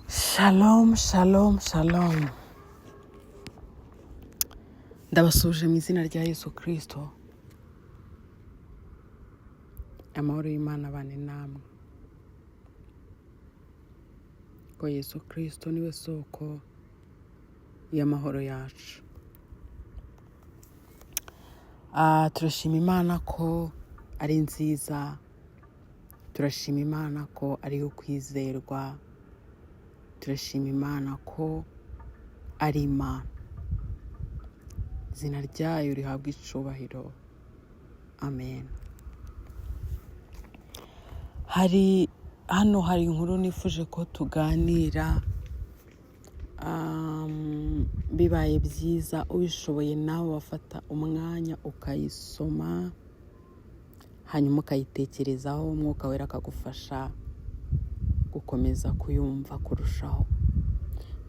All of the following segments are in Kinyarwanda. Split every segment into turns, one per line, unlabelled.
Shalom, shalom, shalom. Ndabasuje mu izina rya Yesu Kristo. Amahoro y'Imana abane namwe. Ko Yesu Kristo niwe soko y'amahoro yacu. Turashima Imana ko ari nziza, turashima Imana ko ari iyo kwizerwa, turashima Imana ko ari Imana. Izina ryayo rihabwa icubahiro. Amen. Hari hano hari inkuru nifuje ko tuganira, bibaye byiza ubishoboye nawe wafata umwanya ukayisoma, hanyuma ukayitekerezaho, Umwuka Wera akagufasha gukomeza kuyumva kurushaho.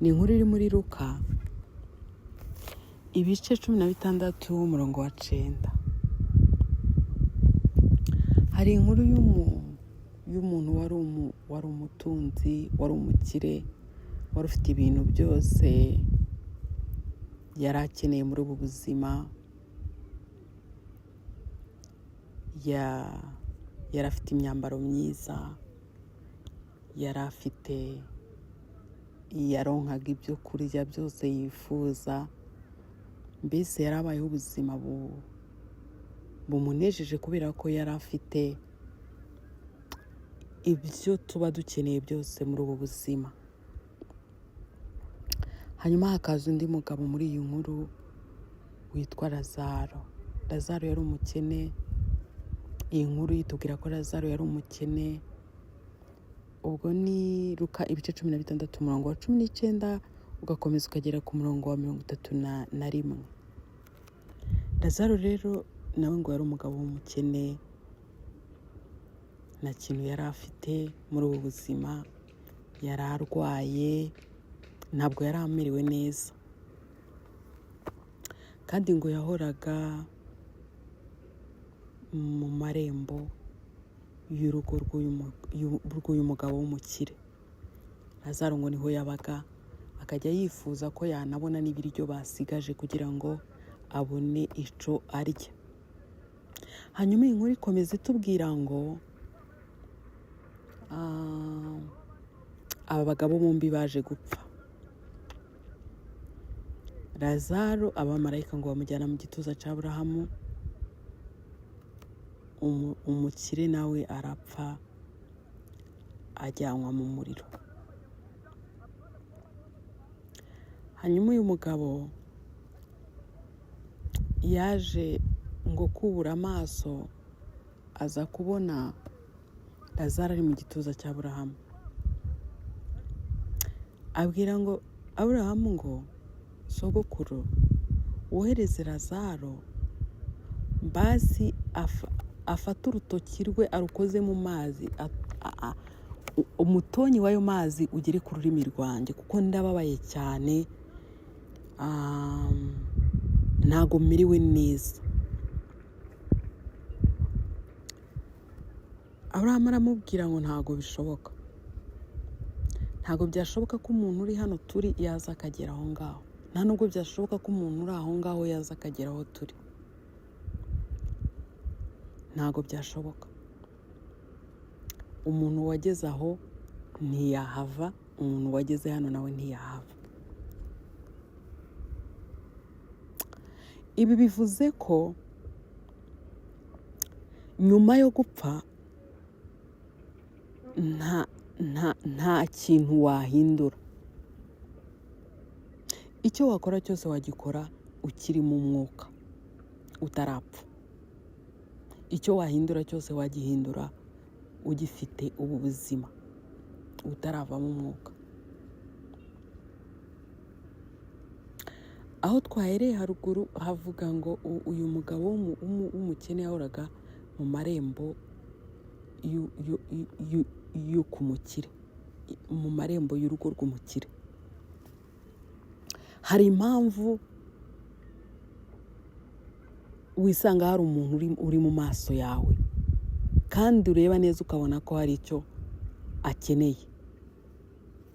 Ni inkuru iri muri Luka ibice 16 umurongo wa 9. Hari inkuru y'umuntu wari umutunzi, wari umukire, wari ufite ibintu byose yari akeneye muri ubu buzima. Yari afite imyambaro myiza, yaronkaga ibyo kurya byose yifuza, mbese yari abayeho ubuzima bumunejeje kubera ko yari afite ibyo tuba dukeneye byose muri ubu buzima. Hanyuma hakaza undi mugabo muri iyi nkuru witwa Lazaro. Lazaro yari umukene. Iyi nkuru yitubwira ko Lazaro yari umukene. Ubwo ni Luka ibice 16 umurongo wa 19 ugakomeza ukagera ku murongo wa 31. Lazaro rero nawe ngo yari umugabo w'umukene, nta kintu yari afite muri ubu buzima, yari arwaye, ntabwo yari amerewe neza, kandi ngo yahoraga mu marembo y'urugo rw'uyu mugabo w'umukire. Lazaro ngo niho yabaga, akajya yifuza ko yanabona n'ibiryo basigaje kugira ngo abone ico arya. Hanyuma iyi nkuru ikomeza itubwira ngo aba bagabo bombi baje gupfa. Lazaro abamarayika ngo bamujyana mu gituza cya Aburahamu, umukire nawe arapfa ajyanwa mu muriro. Hanyuma uyu mugabo yaje ngo kubura amaso, aza kubona Lazaro ari mu gituza cya Aburahamu. Abwira ngo Aburahamu ngo sogokuru wohereze Lazaro basi afate urutoki rwe arukoze mu mazi, umutonyi w'ayo mazi ugere ku rurimi rwanjye, kuko ndababaye cyane, ntago miriwe neza. Aburahamu aramubwira ngo ntago bishoboka, ntago byashoboka ko umuntu uri hano turi yaza akagera aho ngaho, nta nubwo byashoboka ko umuntu uri aho ngaho yaza akagera aho turi, ntago byashoboka. Umuntu wageze aho ntiyahava, umuntu wageze hano nawe ntiyahava. Ibi bivuze ko nyuma yo gupfa nta kintu wahindura. Icyo wakora cyose wagikora ukiri mu mwuka, utarapfa. Icyo wahindura cyose wagihindura ugifite ubu buzima, utaravamo umwuka. Aho twahereye haruguru havuga ngo uyu mugabo w'umukene yahoraga mu marembo yo ku mukire, mu marembo y'urugo rw'umukire. Hari impamvu wisanga hari umuntu uri mu maso yawe, kandi ureba neza ukabona ko hari icyo akeneye.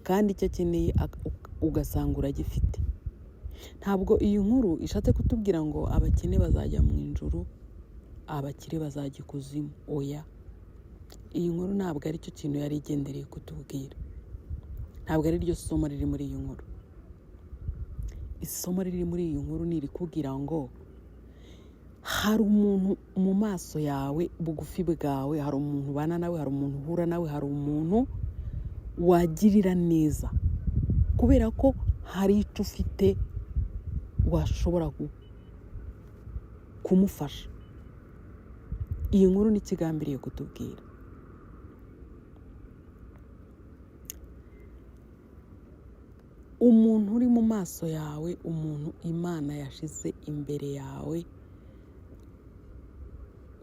kandi icyo akeneye ugasanga uragifite. Ntabwo iyi nkuru ishatse kutubwira ngo abakene bazajya mu ijuru, abakire bazajya ikuzimu. Oya, iyi nkuru ntabwo ari cyo kintu yari igendereye kutubwira, ntabwo ari ryo somo riri muri iyi nkuru. Isomo riri muri iyi nkuru ni irikubwira ngo hari umuntu mu maso yawe, bugufi bwawe, hari umuntu ubana nawe, hari umuntu uhura nawe, hari umuntu wagirira neza, kubera ko hari icyo ufite washobora kumufasha. Iyi nkuru ni ikigambiriye kutubwira. Umuntu uri mu maso yawe, umuntu Imana yashize imbere yawe,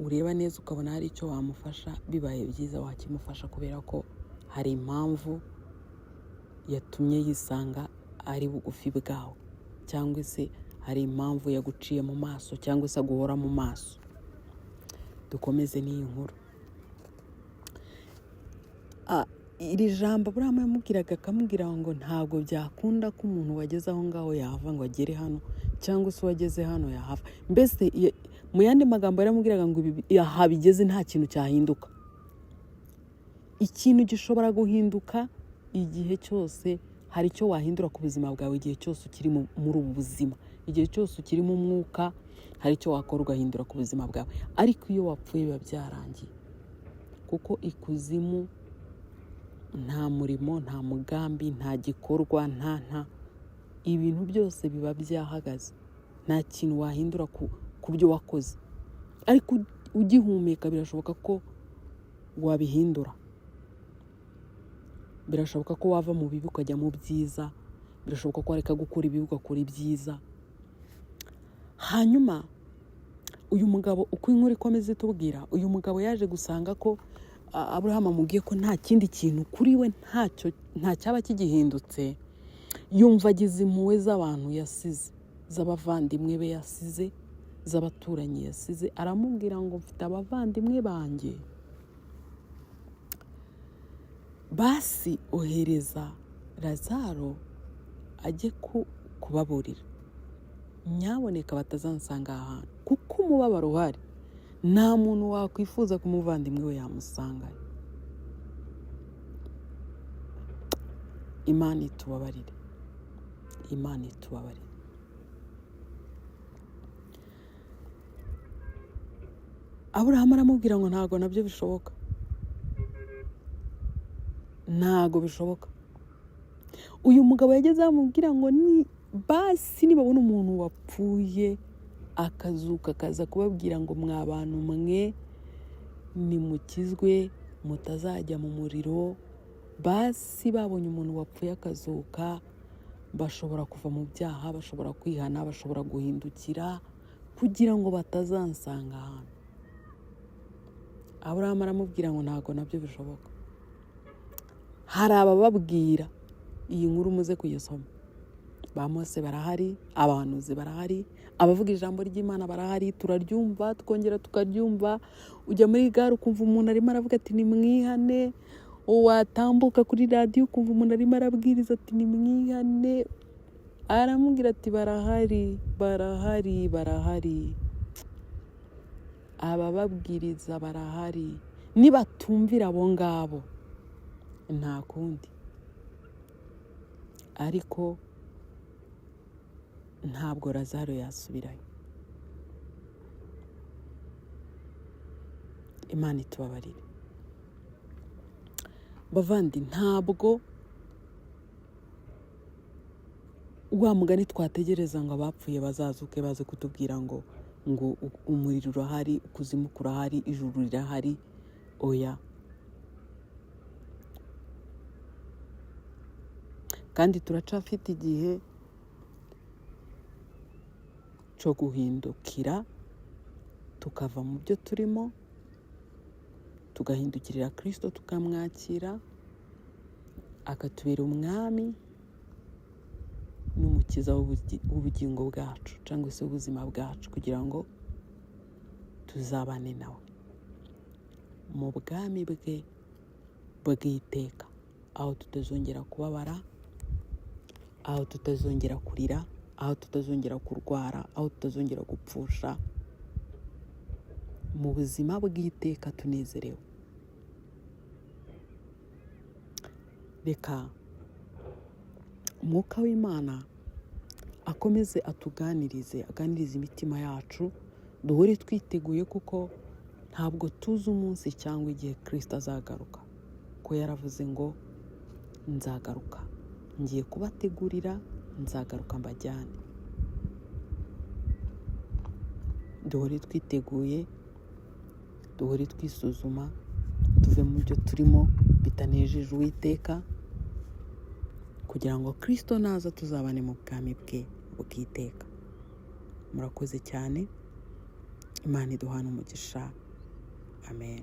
ureba neza ukabona hari icyo wamufasha, bibaye byiza wakimufasha, kubera ko hari impamvu yatumye yisanga ari bugufi bwawe, cyangwa se hari impamvu yaguciye mu maso, cyangwa se aguhora mu maso. Dukomeze n'iyi nkuru. Iri jambo Aburahamu yamubwiraga, akamubwira ngo ntabwo byakunda ko umuntu wageze aho ngaho yahava ngo agere hano, cyangwa se uwageze hano yahava. Mbese mu yandi magambo yaramubwiraga ngo aha bigeze nta kintu cyahinduka. Ikintu gishobora guhinduka igihe cyose hari icyo wahindura ku buzima bwawe, igihe cyose ukiri muri ubu buzima, igihe cyose ukiri mu mwuka, hari icyo wakora ugahindura ku buzima bwawe. Ariko iyo wapfuye biba byarangiye, kuko ikuzimu nta murimo, nta mugambi, nta gikorwa, nta ibintu byose biba byahagaze. Nta kintu wahindura ku byo wakoze, ariko ugihumeka birashoboka ko wabihindura. Birashoboka ko wava mu bibi ukajya mu byiza, birashoboka ko wareka gukora ibibi ugakora ibyiza. Hanyuma uyu mugabo, uko inkuru ikomeza itubwira, uyu mugabo yaje gusanga ko Aburahamu amubwiye ko nta kindi kintu kuri we, nta cyaba kigihindutse. Yumva agize impuhwe z'abantu yasize, z'abavandimwe be yasize, z'abaturanyi yasize. Aramubwira ngo mfite abavandimwe banjye, basi ohereza Lazaro ajye kubaburira, nyaboneka batazansanga aha hantu, kuko umubabaro uhari nta muntu wakwifuza ko umuvandimwe we yamusangayo. Imana itubabarire, Imana itubabarire. Aburahamu aramubwira ngo ntabwo nabyo bishoboka, ntabwo bishoboka. Uyu mugabo yageze amubwira ngo ni basi nibabona umuntu wapfuye akazuka akaza kubabwira ngo mwa bantu mwe nimukizwe mutazajya mu muriro, basi babonye umuntu wapfuye akazuka bashobora kuva mu byaha, bashobora kwihana, bashobora guhindukira kugira ngo batazansanga ahantu. Aburahamu aramubwira ngo ntabwo nabyo bishoboka. Hari abababwira iyi nkuru muze kuyisoma, ba Mose barahari, abahanuzi barahari, abavuga ijambo ry'Imana barahari, turaryumva tukongera tukaryumva. Ujya muri gare ukumva umuntu arimo aravuga ati nimwihane, watambuka kuri radiyo ukumva umuntu arimo arabwiriza ati nimwihane. Aramubwira ati barahari, barahari, barahari, abababwiriza barahari, nibatumvira abo ngabo nta kundi. Ariko ntabwo Lazaro yasubirayo. Imana itubabarire bavandi. Ntabwo wa mugani twategereza ngo abapfuye bazazuke baze kutubwira ngo umuriro urahari, ukuzimu kurahari, ijuru rirahari. Oya. Kandi turacafite igihe cyo guhindukira, tukava mu byo turimo, tugahindukirira Kristo, tukamwakira akatubera umwami n'umukiza w'ubugingo bwacu cyangwa se ubuzima bwacu, kugira ngo tuzabane nawe mu bwami bwe bw'iteka. Aho tutazongera kubabara, aho tutazongera kurira, aho tutazongera kurwara, aho tutazongera gupfusha, mu buzima bw'iteka tunezerewe. Reka Umwuka w'Imana akomeze atuganirize, aganirize imitima yacu, duhore twiteguye kuko ntabwo tuzi umunsi cyangwa igihe Kirisito azagaruka, ko yaravuze ngo nzagaruka, ngiye kubategurira, nzagaruka mbajyane. Duhore twiteguye, duhore twisuzuma, tuve mu byo turimo bitanejeje Uwiteka, kugira ngo Kirisito naza tuzabane mu bwami bwe bw'iteka. Murakoze cyane, Imana iduhane umugisha. Amen.